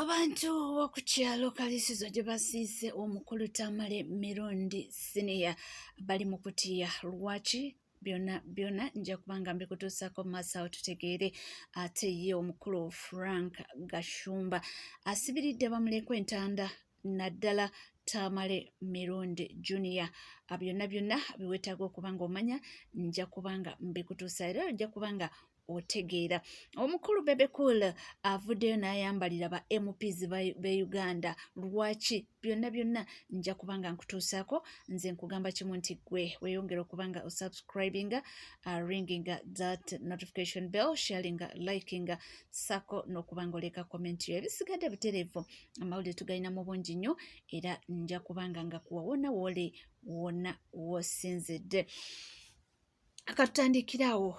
Abantu b'oku kyalo Kalisizo gye basiise omukulu Tamale Mirundi Siniya bali mu kutiya lwaki byonna byonna nja kuba nga mbikutuusaako mu maaso awo tutegeere ate ye omukulu Frank Gashumba asibiridde bamulekwa entanda naddala Tamale Mirundi Junior byonna byonna biwetaaga okuba nga omanya nja kuba nga mbikutuusa era ojja kuba nga otegeera. Omukulu Bebe Cool avuddeyo n'ayambalira ba MPs be Uganda lwaki byonna byonna nja kuba nga nkutuusaako nze nkugamba kimu nti gwe weeyongera okuba nga osubscribinga ringinga that notification bell sharinga likinga sako n'okuba nga oleka comment yo ebisigadde butereevu amawulire tugalina mu bungi nnyo era nja kuba nga ngakuwa wonna wooli wonna wosinzidde. Katutandikire awo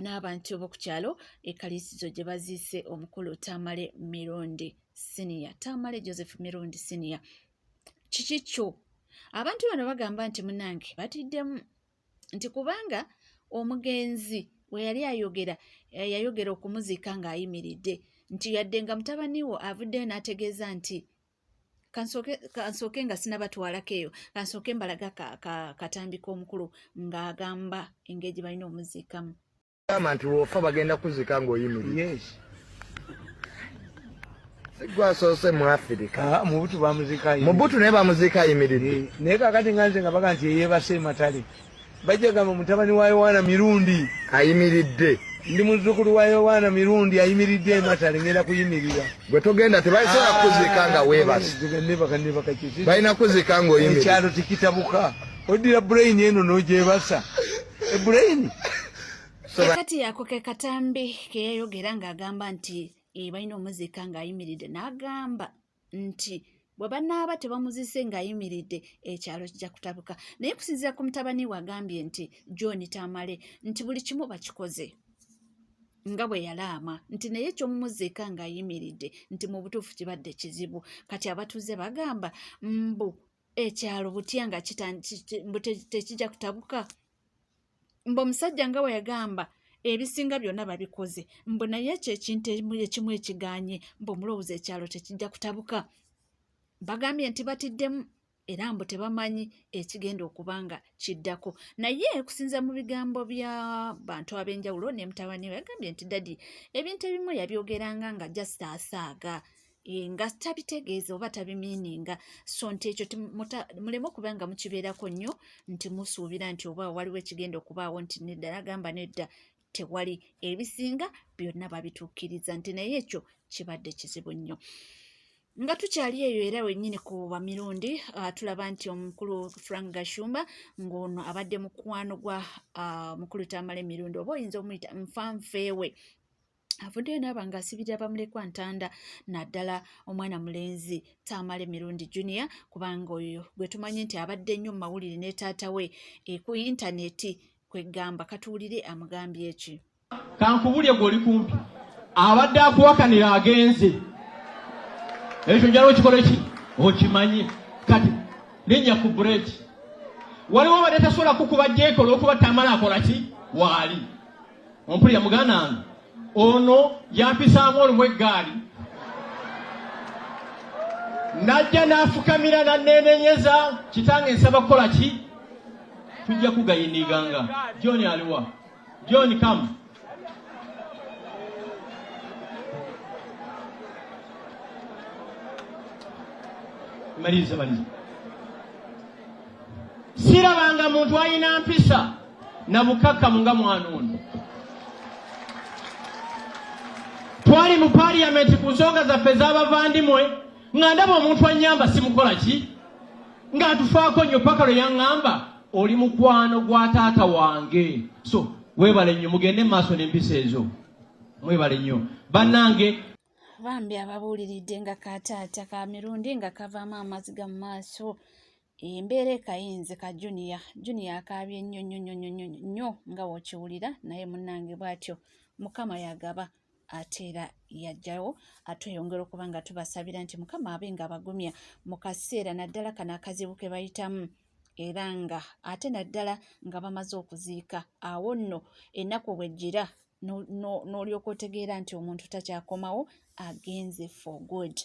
n'abantu b'oku kyalo e Kaliisizo gye baziise omukulu Tamale Mirundi Siniya, Tamale Joseph Mirundi Siniya. Kiki kyo? Abantu bano bagamba nti munnange batiddemu nti kubanga omugenzi we yali ayogera yayogera okumuziika ng'ayimiridde nti yadde nga mutabani wo avuddeyo n'ategeeza nti kansooke nga sinabatwalako eyo kansooke mbalaga katambi k'omukulu ng'agamba engeri gye balina omuziikamu. Gamba nti wofa bagenda kuzika ng'oyimiridde. Sigwe asoose mu Afirika. Ah, Mubutu bamuzika Mubutu naye bamuziika ayimiridde. Eh, naye kakati nga nze nga baga nti yeyeebase ematale bajja gamba mutabani wa Yowaana Mirundi ayimiridde. Ndi muzzukulu wa Yowaana Mirundi ayimiridde ematale ngenda kuyimirira. Gwe togenda tebasobola ah, kuziika nga weebase. Nebaka nebaka kiki? Balina kuziika ng'oyimiridde. Ekyalo tekitabuka. Oddira brain eno n'ogyebasa. E brain. Kati yako ke katambi ke yayogera ng'agamba nti eh, balina omuziika ng'ayimiridde n'agamba nti bwe banaaba tebamuzise ng'ayimiridde ekyalo kijja kutabuka naye kusinziira ku mutabani we agambye nti John Tamale nti buli kimu bakikoze nga bwe yalaama nti naye ekyomumuziika ng'ayimiridde nti mu butuufu kibadde kizibu kati abatuuze bagamba mbu ekyalo butya nga mbu tekijja kutabuka mbu omusajja nga bwe yagamba ebisinga byonna babikoze mbu naye ekyo ekintu ekimu ekiganye mbu omulowooza ekyalo tekijja kutabuka bagambye nti batiddemu era mbu tebamanyi ekigenda okuba nga kiddako naye okusinza mu bigambo bya bantu ab'enjawulo ne mutabani we yagambye nti dadi ebintu ebimu yabyogeranga nga just asaaga Eh, nga tabitegeeza oba tabimiininga so nti ekyo muleme okuba nga mukibeerako nnyo nti musuubira nti oba waliwo ekigenda okubaawo nti nedda nagamba nedda tewali ebisinga byonna babituukiriza nti naye ekyo kibadde kizibu nnyo nga tukyali eyo era wennyini ku bamirundi uh, tulaba nti omukulu Frank Gashumba ng'ono abadde mukwano gwa uh, mukulu Tamale Mirundi oba oyinza omuyita nfanfeewe avuddeyo naaba nga asibirira bamulekwa ntanda naddala omwana mulenzi Tamale Mirundi Junior kubanga oyo gwe tumanyi nti abadde nnyo mu mawulire ne taata we eh, ku yintaneti kwegamba katuwulire amugambye eki. Kankubulye gwe oli kumpi abadde akuwakanira agenze ekyo njala okikole ki okimanye kati linnya ku bureeki waliwo abadde tasobola kukuba jeeka olwokuba Tamale akola ki waali Ompulira muganda wange ono yampisaamu olumu eggaali najja n'afukamira n'anneenenyeza kitange nsaba kukola ki tujja kugayiniganga John aliwa John come maliriza maliriza Sirabanga muntu alina mpisa na bukakkamu nga mwana ono. Twali mu parliament ku nsonga zaffe ez'abavandimwe nga ndaba omuntu annyamba simukola ki nga atufaako nnyo paka lwe yaŋŋamba oli mukwano gwa taata wange. So weebale nnyo mugende mu maaso n'empisa ezo. Mwebale nnyo bannange. Bambi ababuuliridde nga ka taata ka Mirundi nga kavaamu amaziga mu maaso. Embeera ekayinze ka Junior. Junior akaabye nnyo nnyo nnyo nnyo nnyo nnyo nga w'okiwulira naye munnange bw'atyo Mukama y'agaba ate era yajjawo atweyongera okuba nga tubasabira nti Mukama abe nga abagumya mu kaseera naddala kano akazibu ke bayitamu era nga ate naddala nga bamaze okuziika awo nno ennaku bw'ejjira n'olyoka otegeera nti omuntu takyakomawo agenze for good.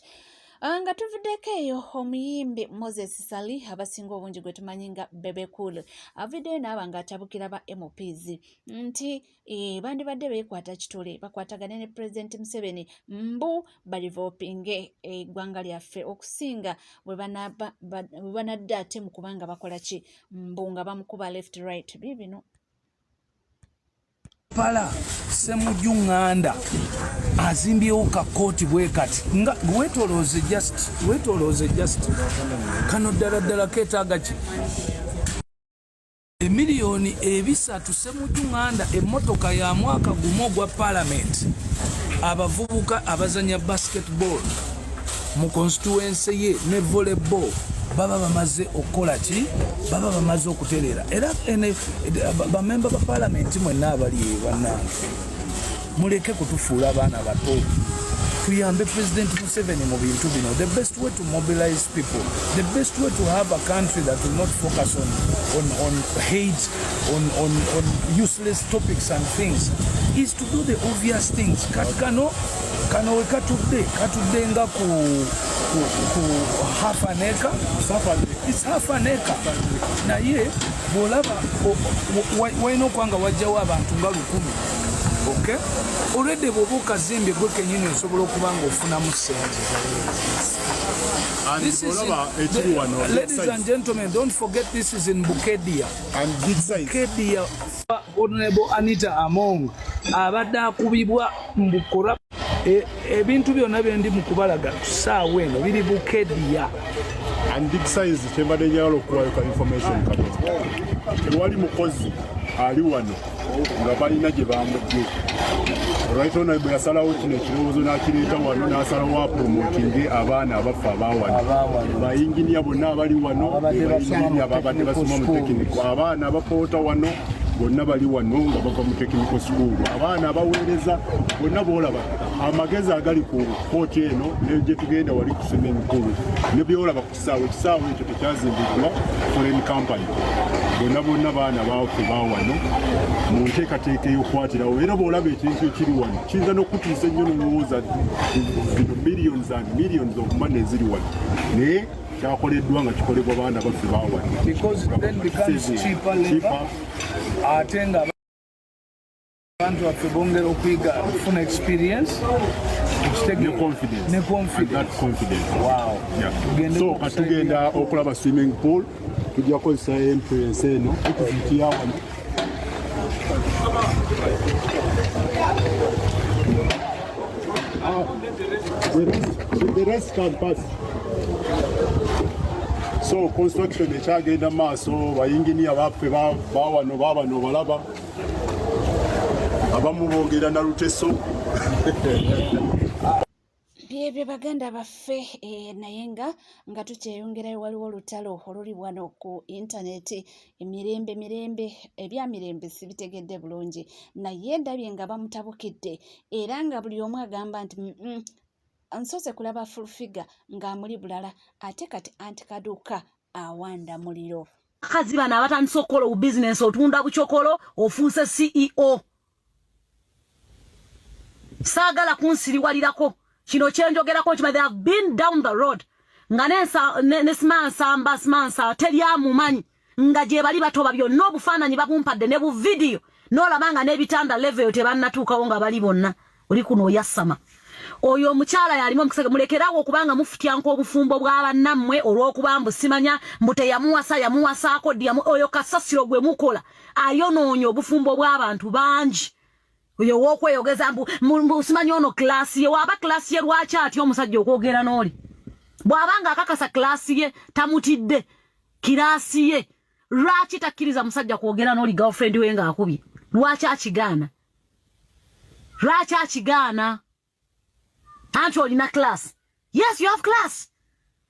Ah, nga tuvuddeko eyo omuyimbi Moses Sali abasinga obungi gwe tumanyi nga Bebe Cool avuddeyo n'aba ng'atabukira ba MPs nti e, bandibadde beekwata kitole bakwatagane ne Pulezidenti Museveni mbu balivopinge eggwanga lyaffe okusinga bwe banadda ate mu kubanga bakola ki mbu nga bamukuba left right biibino. Kampala Ssemuju Nganda azimbyewo ka kooti bwe kati nga wetolooze just wetolooze just kano ddala ddala keetaaga ki emiliyoni ebisatu Ssemuju Nganda emmotoka ya mwaka gumu ogwa palamenti abavubuka abazanya basketball mu constituency ye ne volleyball baba bamaze okukola ki baba bamaze okutereera era bamemba ba palamenti mwenna abali eyo bannange muleke kutufuula abaana bato tuyambe president museveni mu bintu bino the best way to mobilize people the best way to have a country that will not focus on, on, on hate on, on, on useless topics and things is to do the obvious things kati kano kano we katudde katudde nga ku, ku, ku half an acre it's half an acre naye bwolaba walina okuba nga wajjawo abantu nga lukumi okay already bwoba okazimbye gwe kenyini osobola okuba nga ofunamu sente. Ladies and gentlemen, don't forget this is in Bukedia. And big size. Bukedia, Honorable Anita Among abadde akubibwa mbu corrupt e, ebintu byonna byendi mu kubalaga kusaawa eno biri Bukedia. And big size kyembadde njagala okuwayo ka information katono. Tewali mukozi ali wano nga balina gye bamugye. Right on bwe yasalawo kino ekirowoozo n'akireeta wano n'asalawo apromotinge abaana abaffe abawano bayinginiya bonna abali wano bayinginiya babadde basoma mu tekiniko abaana abapoota wano bonna bali wano nga bava mu technical school abaana abaweereza bonna boolaba amagezi agali ku kooti eno ne gye tugenda wali ku swimming pool ne byolaba ku kisaawe ekisaawe ekyo tekyazimbiddwa foreign company bonna bonna baana baffe bawano mu nteekateeka ey'okukwatirawo era bw'olaba ekintu ekiri wano kiyinza n'okutiisa ennyo nolowooza bino millions and millions of money eziri wano naye kyakoleddwa nga kikolebwa baana baffe bawano because it then becomes cheaper labor ate nga abantu baffe bongera okuyiga okufuna experience ne confidence ne confidence. And that confidence. Wow. Yeah. Tugende So ku kati tugenda okulaba swimming pool tujja kukozesa entrance eno exit ya wano Ah, the rest can pass. So construction ekyagenda maaso bayinginiya baffe bawano babano balaba abamu boogera na luteso. Byebyo baganda baffe eh, naye nga nga tukyeyongerayo waliwo olutalo oluli wano ku intaneti emirembe mirembe ebya mirembe sibitegedde bulungi naye ndabye nga bamutabukidde era nga buli omu agamba nti mm -mm, nsoose kulaba full figure ng'amuli bulala ate kati anti kaduuka awanda muliro. Bakazi bano abatandise okukola obubizinensi otunda bucokolo ofuuse ceo saagala kunsiriwalirako kino kyenjogerako nkima they have been down the road nga ne simansamba simansa teri amumanyi nga gye bali batoba byonna obufaananyi babumpadde ne buvidiyo n'olaba nga n'ebitanda level tebannatuukawo nga bali bonna oli kuno oyassama oyo omukyala yalimu omukisa mulekerawo okubanga mufutyanka obufumbo bwa bannammwe olw'okuba mbu simanya mbu teyamuwasa yamuwasaako ddi oyo kasasiro gwe mukola ayonoonya obufumbo bw'abantu bangi oyo ow'okweyogeza mbu simanyi ono kilasi ye waaba kilasi ye lwaki atya omusajja okwogera n'oli bw'aba nga akakasa kilasi ye tamutidde kilasi ye lwaki takkiriza musajja kwogera n'oli girlfriend we ng'akubye lwaki akigaana lwaki akigaana anti olina class yes you have class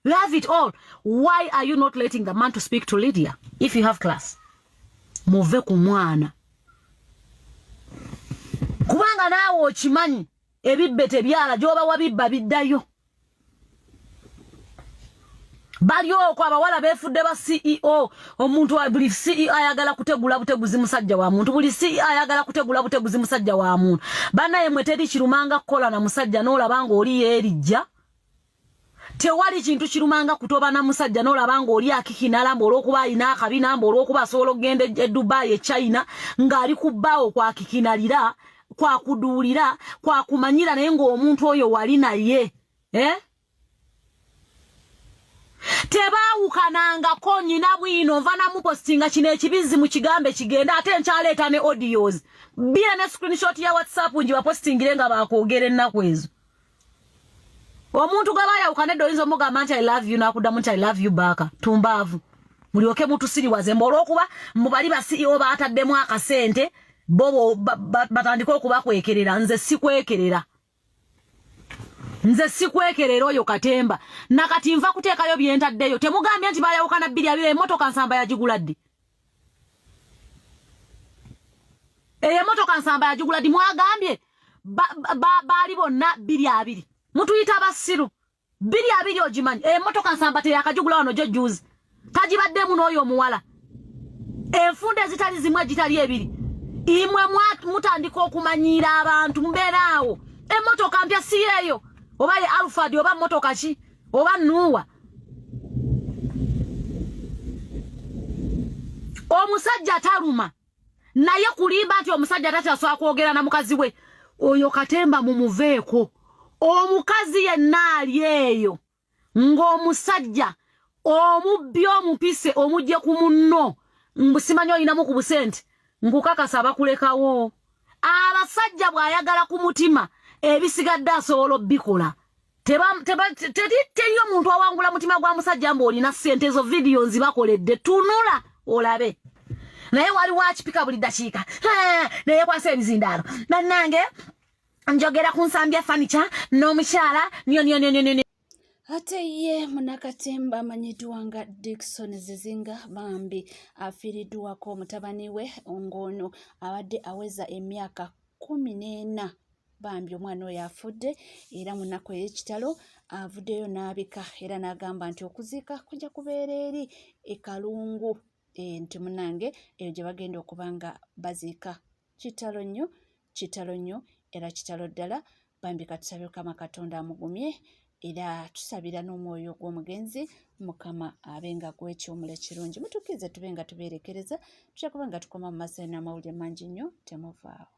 you have it all why are you not letting the man to speak to lydia if you have class muve ku mwana kubanga naawe okimanyi ebibbe tebyala gyoba wabibba biddayo Bali okwo abawala beefudde ba CEO. Omuntu buli CEO ayagala kutegula buteguzi musajja wa muntu, buli CEO ayagala kutegula buteguzi musajja wa muntu. Banaye mwe, teri kirumanga kukola na musajja n'olaba ng'oli yeerijja. Tewali kintu kirumanga kutoba na musajja n'olaba ng'oli akikinala, mbu olw'okuba alina akabina, mbu olw'okuba asobola okugenda e Dubai, e China, ng'ali ku bbaawo kwakikinalira, kwakuduulira, kwakumanyira, naye ng'omuntu oyo wali naye, eh? Tebaawukanangako. Nyina bwino nva namupostinga kino ekibizi mu kigambe kigenda, ate nkyaleeta ne audios bira ne screenshot ya WhatsApp ngibapostingire nga bakwogera ennaku ezo. Omuntu gwe bayawukana edda oyinza omugamba nti "I love you", nakuddamu nti "I love you back". Tumbaavu, mulyoke mutusiriwaze mbu olw'okuba mubali ba CEO baataddemu akasente, bo batandike okubakwekerera. Nze sikwekerera, nze sikwekerera oyo katemba. Nakati nva kuteekayo byentaddeyo. Temugambye nti bayawukana 2020? Emmotoka Nsamba yagigula ddi? Eyo emmotoka Nsamba yagigula ddi? Mwagambye baali bonna 2020. Mutuyita basiru. 2020 ogimanyi? Emmotoka Nsamba teyakagigula wano jo juzi, tagibaddemu n'oyo omuwala. Enfunda ezitali zimu egitali ebiri, imwe mutandika okumanyiira abantu. Mubeera awo, emmotoka mpya si yeeyo, oba ye Alphard, oba mmotoka ki, oba nuuwa. Omusajja taluma, naye kulimba nti omusajja takyasobola kwogera na mukazi we. Oyo katemba mumuveeko. Omukazi yenna ali eyo ng'omusajja omubbi omupise omugye ku munno, mbusimanyi olinamu ku busente, nkukakasa bakulekawo. Abasajja bw'ayagala ku mutima, ebisigadde asobola obbikola. Teri omuntu awangula mutima gwa musajja mbu olina ssente. Ezo vidiyo nzibakoledde, tunula olabe. Naye waliwo akipika buli ddakiika naye kwasa ebizindaalo. Bannange, njogera ku Nsambya Furniture n'omukyala nyonyonyonyonyo. Ate ye munnakatemba amanyiddwa nga Dickson Zizinga bambi afiiriddwako mutabani we, ng'ono abadde aweza emyaka 14. Bambi omwana oyo afudde, era mu nnaku ey'ekitalo avuddeyo n'abika era n'agamba nti okuziika kujja kubeera eri e Kalungu, nti munnange eyo gye bagenda okuba nga baziika. Kitalo nnyo, kitalo nnyo, era kitalo ddala. Bambi katusabe Mukama Katonda amugumye, era tusabira n'omwoyo gw'omugenzi Mukama abe nga gwekyomula ekirungi. Mutukkirize tube nga tubeerekereza, tujja kuba nga tukoma mu maaso n'amawulire mangi nnyo. Temuvaawo.